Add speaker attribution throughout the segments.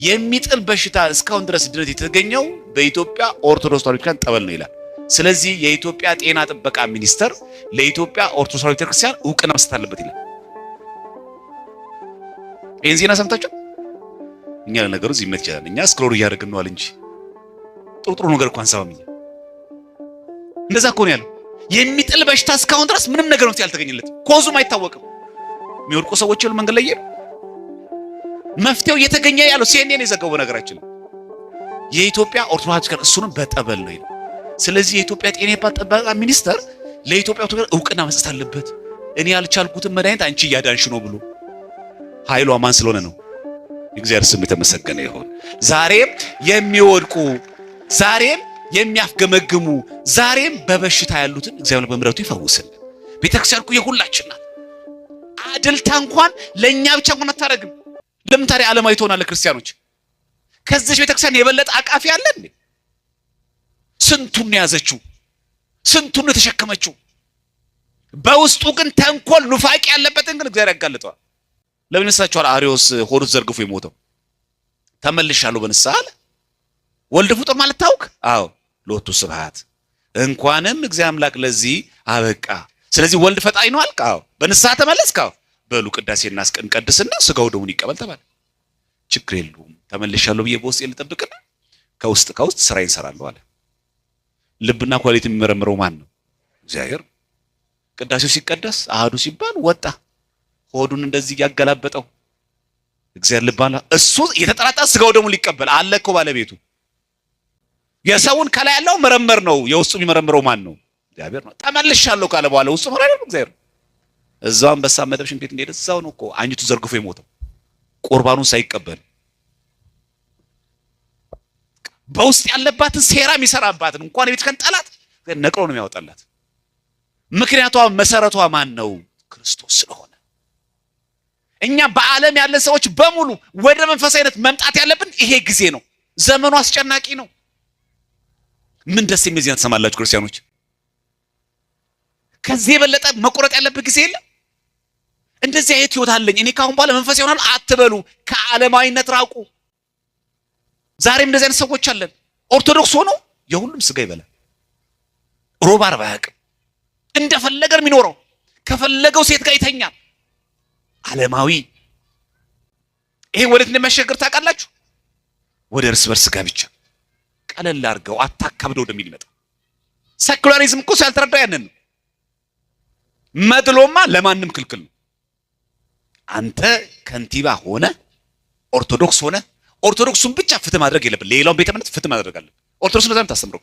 Speaker 1: የሚጥል በሽታ እስካሁን ድረስ ድነት የተገኘው በኢትዮጵያ ኦርቶዶክስ ተዋሕዶ ቤተክርስቲያን ጠበል ነው ይላል። ስለዚህ የኢትዮጵያ ጤና ጥበቃ ሚኒስቴር ለኢትዮጵያ ኦርቶዶክስ ተዋሕዶ ቤተክርስቲያን እውቅና መስጠት አለበት ይላል። ይህን ዜና ሰምታችሁ? እኛ ለነገሩ እዚህ ይመቻል። እኛ scroll እያደረግን ነዋል እንጂ ጥሩ ጥሩ ነገር እኮ አንሰማም። እኛ እንደዛ እኮ ነው ያለው። የሚጥል በሽታ እስካሁን ድረስ ምንም ነገር መፍትሄ አልተገኘለት፣ cause ኡም አይታወቅም። የሚወድቁ ሰዎች ያሉ መንገድ ላይ መፍትሄው እየተገኘ ያለው ሲኤንኤን የዘገበው ነገራችን የኢትዮጵያ ኦርቶዶክስ ጋር እሱንም በጠበል ነው ይላል። ስለዚህ የኢትዮጵያ ጤና ጥበቃ ሚኒስቴር ለኢትዮጵያ ኦርቶዶክስ እውቅና መስጠት አለበት። እኔ ያልቻልኩትን መድኃኒት አንቺ እያዳንሽ ነው ብሎ ኃይሏ ማን ስለሆነ ነው? እግዚአብሔር ስም የተመሰገነ ይሁን። ዛሬም የሚወድቁ፣ ዛሬም የሚያፍገመግሙ፣ ዛሬም በበሽታ ያሉትን እግዚአብሔር በምሕረቱ ይፈውስልን። ቤተክርስቲያን እኮ የሁላችን ናት። አድልታ እንኳን ለእኛ ብቻ እንኳን አታደርግም። ለምን ታዲያ ዓለማዊ ትሆናለህ? ክርስቲያኖች ከዚች ቤተክርስቲያን የበለጠ አቃፊ አለ እንዴ? ስንቱን ያዘችው፣ ስንቱን የተሸከመችው። በውስጡ ግን ተንኮል፣ ኑፋቂ ያለበትን ግን እግዚአብሔር ያጋልጠዋል። ለምን ይመስላችኋል አሪዮስ ሆዱ ዘርግፎ የሞተው? ተመልሻለሁ በንስሐ አለ። ወልድ ፍጡር ማለት ታውክ? አዎ፣ ሎቱ ስብሐት። እንኳንም እግዚአብሔር አምላክ ለዚህ አበቃ። ስለዚህ ወልድ ፈጣሪ ነው አልክ? አዎ። በንስሐ ተመለስክ? አዎ። በሉ ቅዳሴ እናስቀድስና ስጋው ደሙን ይቀበል ተባለ። ችግር የለውም፣ ተመልሻለሁ ብዬ በውስጥ ልጠብቅና ከውስጥ ከውስጥ ስራዬን እሰራለሁ አለ። ልብና ኩላሊት የሚመረምረው ማን ነው? እግዚአብሔር። ቅዳሴው ሲቀደስ አህዱ ሲባል ወጣ። ሆዱን እንደዚህ እያገላበጠው እግዚአብሔር ልባላ እሱ የተጠራጠረ ስጋው ደሙን ሊቀበል አለ እኮ ባለቤቱ። የሰውን ከላይ ያለው መረመር ነው፣ የውስጡ የሚመረምረው ማን ነው? እግዚአብሔር ነው። ተመልሻለሁ ካለ በኋላ ውስጡ መረመር እግዚአብሔር። እዛው አንበሳ መደብ ሽንት ቤት እንደሄደ እዛው ነው እኮ አንጀቱ ዘርግፎ የሞተው ቁርባኑን ሳይቀበል። በውስጥ ያለባትን ሴራ የሚሰራባትን እንኳን የቤተክርስቲያን ጠላት ነቅሎ ነው የሚያወጣላት። ምክንያቷ መሰረቷ ማን ነው? ክርስቶስ ስለሆነ እኛ በዓለም ያለን ሰዎች በሙሉ ወደ መንፈሳዊነት መምጣት ያለብን ይሄ ጊዜ ነው። ዘመኑ አስጨናቂ ነው። ምን ደስ የሚል ዜና ትሰማላችሁ ክርስቲያኖች? ከዚህ የበለጠ መቆረጥ ያለብህ ጊዜ የለም። እንደዚህ አይነት ህይወት አለኝ እኔ ካሁን በኋላ መንፈሳዊ ይሆናል አትበሉ። ከዓለማዊነት ራቁ። ዛሬም እንደዚህ አይነት ሰዎች አለን። ኦርቶዶክስ ሆኖ የሁሉም ስጋ ይበላል። ሮብ ዓርብ አያውቅም። እንደፈለገ የሚኖረው ከፈለገው ሴት ጋር ይተኛል። ዓለማዊ። ይሄ ወዴት እንደሚያሸግር ታውቃላችሁ? ወደ እርስ በርስ ጋብቻ። ቀለል አድርገው አታካብደው ወደሚል ይመጣ። Secularism እኮ ሰው ያልተረዳ ያንን ነው። መድሎማ ለማንም ክልክል ነው። አንተ ከንቲባ ሆነ ኦርቶዶክስ ሆነ ኦርቶዶክሱን ብቻ ፍትህ ማድረግ የለብን። ሌላውን ቤተ እምነት ፍትህ ማድረግ አለብን። ኦርቶዶክስ ነው ታስተምረው።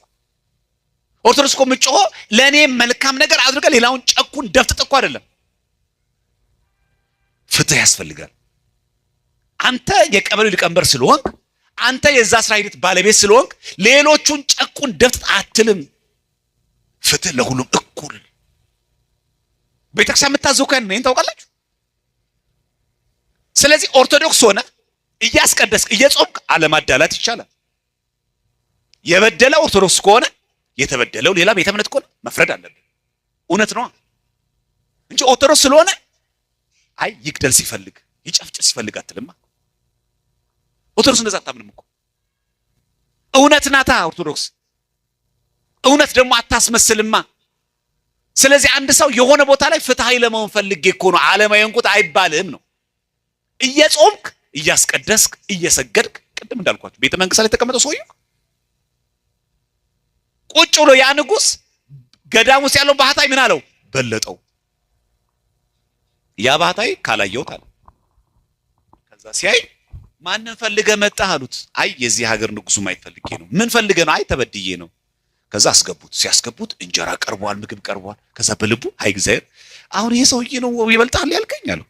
Speaker 1: ኦርቶዶክስ እኮ የምትጮኸው ለእኔ መልካም ነገር አድርገህ ሌላውን ጨኩን ደፍጥጥ እኮ አይደለም። ፍትህ ያስፈልጋል። አንተ የቀበሌው ሊቀመንበር ስለሆንክ፣ አንተ የዛ ስራ ሂደት ባለቤት ስለሆንክ ሌሎቹን ጨቁን ደፍጥጥ አትልም። ፍትህ ለሁሉም እኩል። ቤተክርስቲያን የምታዘው እኮ ያንን ታውቃላችሁ። ስለዚህ ኦርቶዶክስ ሆነ እያስቀደስክ እየጾምክ አለማዳላት ይቻላል። የበደለ ኦርቶዶክስ ከሆነ የተበደለው ሌላ ቤተ እምነት ከሆነ መፍረድ አለብን። እውነት ነዋ እንጂ ኦርቶዶክስ ስለሆነ አይ ይግደል ሲፈልግ ይጨፍጭፍ ሲፈልግ አትልማ። ኦርቶዶክስ እንደዛ አታምንም እኮ። እውነት ናታ ኦርቶዶክስ። እውነት ደግሞ አታስመስልማ። ስለዚህ አንድ ሰው የሆነ ቦታ ላይ ፍትሃዊ ለመሆን ፈልጌ እኮ ነው ዓለማዊ እንቁት አይባልም ነው። እየጾምክ እያስቀደስክ እየሰገድክ ቅድም እንዳልኳችሁ ቤተ መንግስት ላይ የተቀመጠው ሰውዬው ቁጭ ብሎ ያ ንጉስ ገዳም ውስጥ ያለው ባህታዊ ምን አለው? በለጠው። ያ ባህታዊ ካላየሁት አለ። ከዛ ሲያይ ማንን ፈልገህ መጣህ አሉት። አይ የዚህ ሀገር ንጉሱ ማይፈልጌ ነው። ምን ፈልገህ ነው? አይ ተበድዬ ነው። ከዛ አስገቡት። ሲያስገቡት እንጀራ ቀርቧል፣ ምግብ ቀርቧል። ከዛ በልቡ አይ እግዚአብሔር አሁን ይሄ ሰውዬ ነው ይበልጣል ያልከኝ አለው።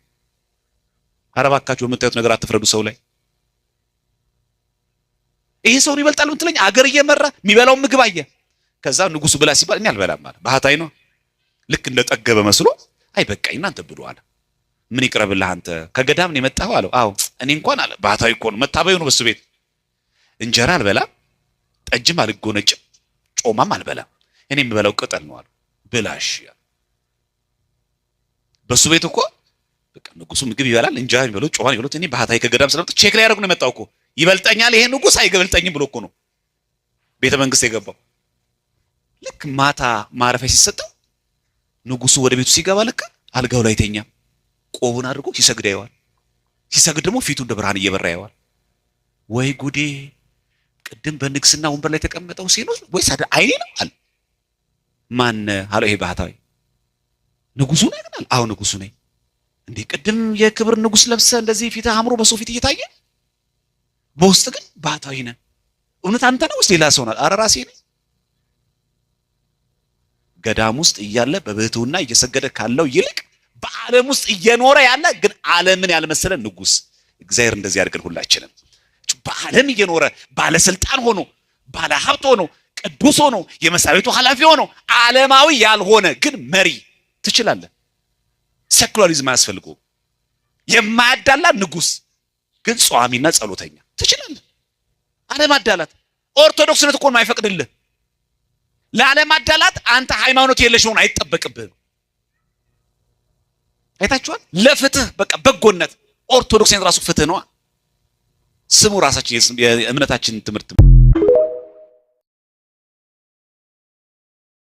Speaker 1: ኧረ እባካችሁ በምታዩት ነገር አትፍረዱ ሰው ላይ። ይሄ ሰው ነው ይበልጣል የምትለኝ? አገር እየመራ የሚበላው ምግብ አየ። ከዛ ንጉሱ ብላ ሲባል እኔ አልበላም አለ። ባህታዊ ነው። ልክ እንደጠገበ መስሎ አይ በቃኝ እናንተ ብሉ አለ። ምን ይቅረብልህ አንተ ከገዳም ነው የመጣኸው አለው። አዎ እኔ እንኳን አለ፣ ባህታዊ እኮ ነው መታበዩ ነው በሱ ቤት። እንጀራ አልበላም፣ ጠጅም አልጎነጭም፣ ጮማም አልበላም። እኔ የምበላው ቅጠል ነው አለ። ብላሽ በሱ ቤት እኮ በቃ ንጉሱ ምግብ ይበላል፣ እንጀራ የሚበሉት ጮማ የሚበሉት እኔ ባህታዊ ከገዳም ስለመጣሁ check ላይ ያደርጉ ነው የመጣው እኮ። ይበልጠኛል ይሄ ንጉስ አይበልጠኝም ብሎ እኮ ነው ቤተ መንግስት የገባው። ልክ ማታ ማረፊያ ሲሰጠው ንጉሱ ወደ ቤቱ ሲገባ ልክ አልጋው ላይ ተኛ፣ ቆቡን አድርጎ ሲሰግድ ያየዋል። ሲሰግድ ደግሞ ፊቱ እንደ ብርሃን እየበራ ያየዋል። ወይ ጉዴ! ቅድም በንግስና ወንበር ላይ የተቀመጠው ሲኖስ ወይስ አይኔ ነው አለ። ማን አለው? ይሄ ባህታዊ ንጉሱ ነህ ግን አለ። አዎ ንጉሱ ነኝ። እንዴ ቅድም የክብር ንጉስ ለብሰ እንደዚህ ፊትህ አምሮ በሰው ፊት እየታየ በውስጥ ግን ባህታዊ ነህ። እውነት አንተ ነህ ወይስ ሌላ ሰው ነህ? ኧረ ራሴ ነኝ። ገዳም ውስጥ እያለ በብህትውና እየሰገደ ካለው ይልቅ በዓለም ውስጥ እየኖረ ያለ ግን ዓለምን ያልመሰለ ንጉስ እግዚአብሔር እንደዚህ ያድርገን ሁላችንም። በዓለም እየኖረ ባለስልጣን ሆኖ ባለ ሀብት ሆኖ ቅዱስ ሆኖ የመስሪያ ቤቱ ኃላፊ ሆኖ ዓለማዊ ያልሆነ ግን መሪ ትችላለህ። Secularism አያስፈልገውም። የማያዳላ ንጉስ ግን ጿሚና ጸሎተኛ ትችላለህ። አለማዳላት ኦርቶዶክስነት እኮ ነው አይፈቅድልህ። ለአለማዳላት አንተ ሃይማኖት የለሽ መሆን አይጠበቅብህም። አይታችኋል። ለፍትህ በቃ በጎነት ኦርቶዶክስነት ራሱ ፍትህ ነዋ። ስሙ ራሳችን የእምነታችን ትምህርት።